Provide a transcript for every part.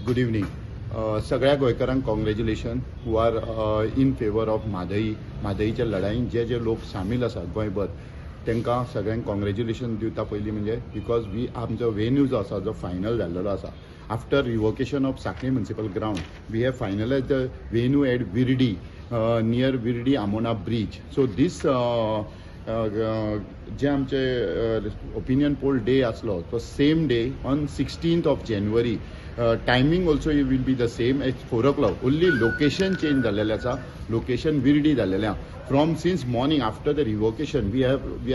Good evening. सगळ्या गोंयकारांक congratulation who are in favour of Mhadei. म्हादईच्या लढाईन जे जे लोक सामील आसात गोंयभर, तांकां सगळ्यांक कॉंग्रेच्युलेशन दिवता. पयलीं म्हणजे because we आमचो वेन्यू जो आसा, जो फायनल जाल्लेलो आसा after revocation of Sanquelim municipal ground, we have finalise the venue at Virdi, near Virdi Amona bridge. So this जे आमचे ओपिनियन पोल डे आसलो, तो same day on 16th of January. Timing also will be the same at 4 o'clock, only location change जाल्लेलें आसा. Location Virdi जाल्लेलें आसा. From since morning after the revocation, we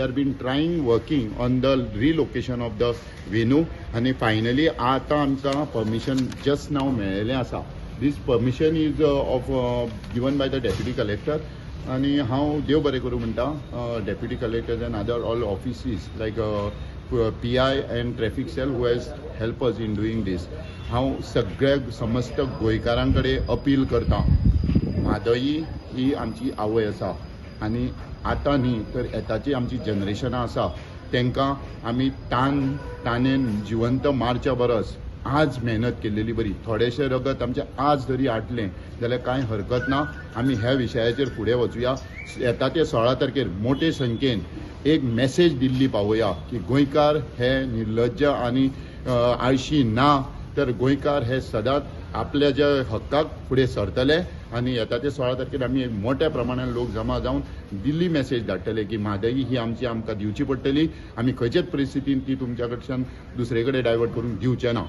are been trying, working on the relocation of the venue आनी finally आतां आमकां permission just नाव मेळ्ळेलें आसा. This permission is of given by the deputy collector आनी हांव देव बरें करूं म्हणटा deputy collector and other all officers like PI and traffic cell who has help us in doing this. हांव सगळ्या समस्त गोंयकारां कडेन अपील करता, म्हादई ही आमची आवय आसा आनी आतां न्ही तर येताची आमची जनरेशनां आसा, तांकां आमी तान तानेन जिवंत मारच्या बरस आज मेहनत केल्लेली बरी. थोडेशें रगत आमचें आज जरी आटलें जाल्यार कांय हरकत ना. आमी ह्या विशयाचेर फुडें वचुया. येता ते 16 तारखेर मोठे संख्येन एक मॅसेज दिल्ली पावोया की गोंयकार हे निर्लज्ज आनी आळशी ना, तर गोंयकार हे सदांच आपल्या ज्या हक्काक फुडें सरतले. आनी येता ते 16 तारखेर आमी एक मोठ्या प्रमाणान लोक जमा जावन दिल्ली मॅसेज धाडटले की म्हादई ही आमची, आमकां दिवची पडटली. आमी खंयचेच परिस्थितीन ती तुमच्या कडच्यान दुसरे कडेन डायवर्ट करूंक दिवचे ना.